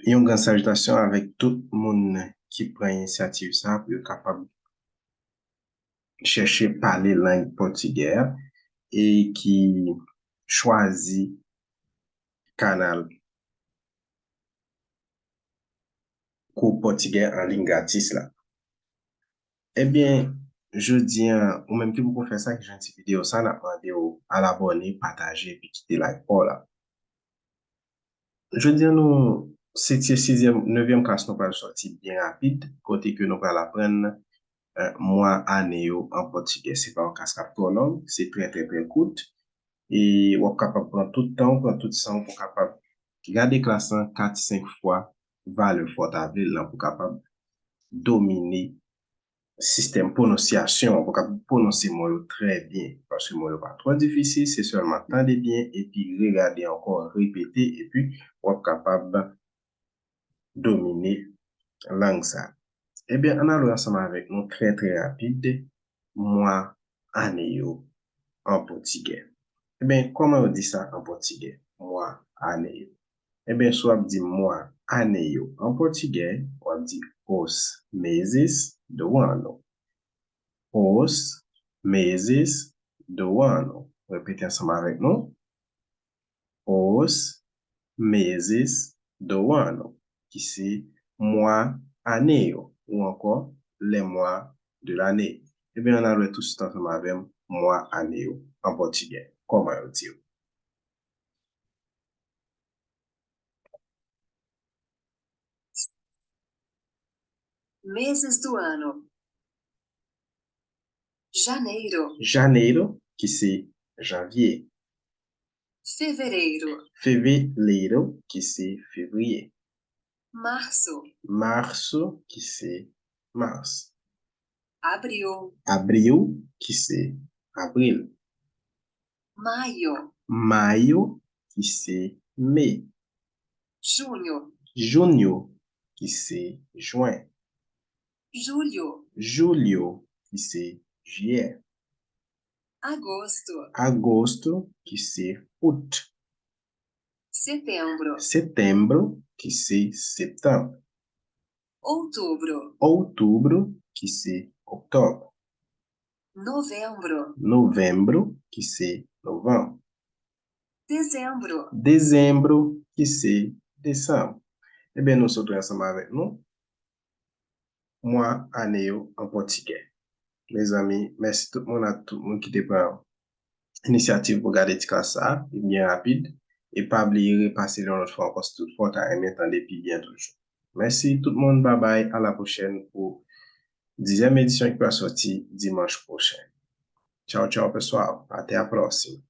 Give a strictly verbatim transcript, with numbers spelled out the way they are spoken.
Yon gran salitasyon avèk tout moun ki pran inisyativ sa pou yo kapab chèche pale lang pòtigè a e ki chwazi kanal kou pòtigè an liy gratis la. Ebyen, jodi a, ou menm ki poko fè sa, ki jwenn ti videyo sa, n ap mande w al abòne, pataje, epi kite like pa w la. Jodi a, nou, se ti sizyèm, nevyèm klas, nou pral sòti byen rapid, kote ke nou pral aprann, eh, mwa ane yo an pòtigè. Se pa yon klas k ap twò long, se trè, trè, trè kout. E w ap kapab pran tout tan w, pran tout san w pou w kapab gade klas lan kat, senk fwa, valè fò w ta vle l lan pou w kapab domine sistèm pwononsyasyon an, pou w kapab pwononse mo yo trè byen, paske mo yo pa twò difisil, se sèlman tande byen epi regade ankò, repete, epi w ap kapab domine lang sa. Ebyen, ann al wè ansanm avèk nou trè, trè rapid, mwa ane yo an pòtigè. Ebyen, kòman yo di sa an pòtigè? Mwa ane yo. Ebyen, si w ap di mwa ane yo an pòtigè, w ap di os meses do ano. Os meses do ano. Repete ansanm avèk nou. Os meses do ano, ki se mwa ane yo, ou ankò les mois de l'année. Ebyen, ann al wè tousuit ansanm avè m mwa ane yo an pòtigè. Kòman yo di yo? Meses do ano. Janeiro. Janeiro, ki se janvye. Fevereiro. Fevereiro, ki se fevriye. Março. Março, ki se mas. Abril. Abril, ki se avril. Maio. Maio, ki se me. Junho. Junho, ki se jen. Julho. Julho, ki se jiyè. Agosto. Agosto, ki se out. Setembro. Setembro, ki se septanm. Outubro. Outubro, ki se oktòb. Novembro. Novembro, ki se novanm. Dezembro. Dezembro, ki se desanm. Ebyen, nou sot wè ansanm avèk nou mwa ane yo an pòtigè. Mezanmi, mèsi tout moun ak tout moun ki te pran inisyativ pou gade ti klas sa a, li byen rapid. E pa bliye repase l yon lòt fwa ankò si toutfwa w ta renmen tande pi byen toujou. Mèsi tout moun, babay, a la pwochèn pou dizyèm edisyon ki pral sòti dimanch pwochen. Tchao, tchao, pessoal. Até a próxima.